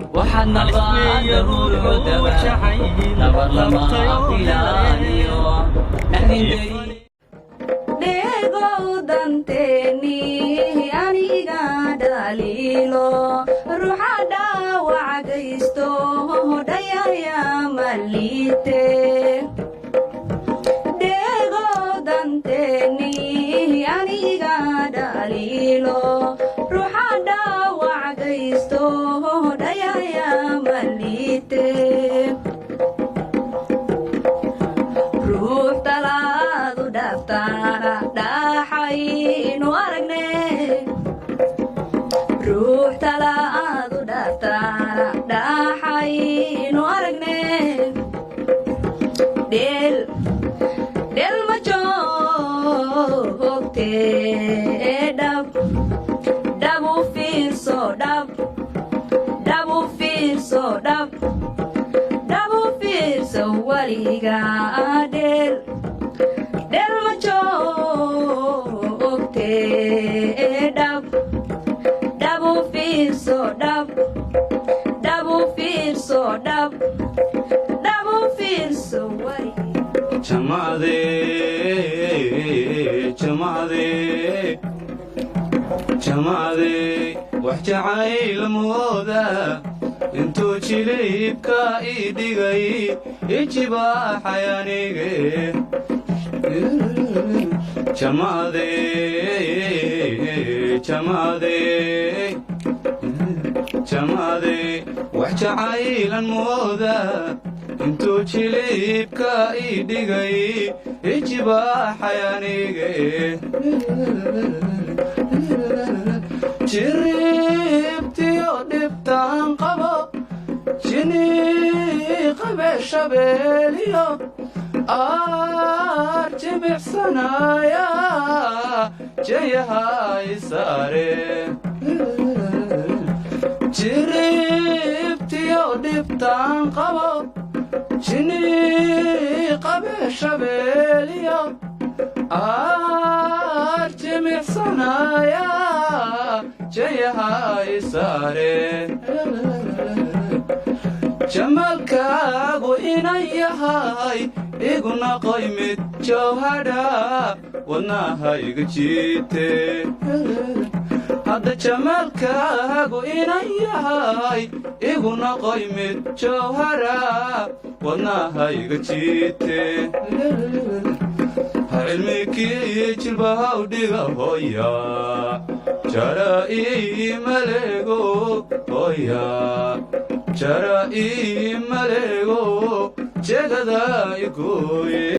Waxaad nabaada ruuxudaba nabar lama filaaniyo naxdin. Dheegow danteeni aniga dhaliilo, ruuxa dhaawac gaysto dhayaya maliite. Dheegow danteeni aniga dhaliilo, ruuxa dhaawac gaysto dhayaya maliite. Ruux talaadu dhaaftaana dhaxaynu aragne, ruux talaadu dhaaftaana dhaxaynu aragne. Dheel dheel ma joogte, dhab dhab u fiirso, dhab dhab u fiirso, dhab dhab u fiirso weliga. Dheel dheel ma joogte, dhab dhab u fiirso, dhab dhab u fiirso, dhab dhab u fiirso weliga. Jamaadey, jamaadey, jamaadey, wax jacayl mooda intuu jiliibka ii dhigay ijibaaxay anige. Jamaadey, jamaadey, jamaadey, wax jacaylan mooda intuu jiliibka ii dhigay ijibaaxay anige. Jiribtiyo dhibtaan qabo jini qabe shabeeliyo aar jimicsanaya jayahay saare. Jiribtiyo dhibtaan qabo jini qabe shabeeliyo aar jimicsanaya jayahay saare. Jamaalkaagu inan yahay iguna qoymid jawhadha wadnaha iga jiite. Hadda jamaalkaagu inan yahay iguna qoymid jawhara wadnaha iga jiite. Ha cilmikii jilbaha u dhiga hooya jara ii maleego, hooya jara ii maleego jegada igooye.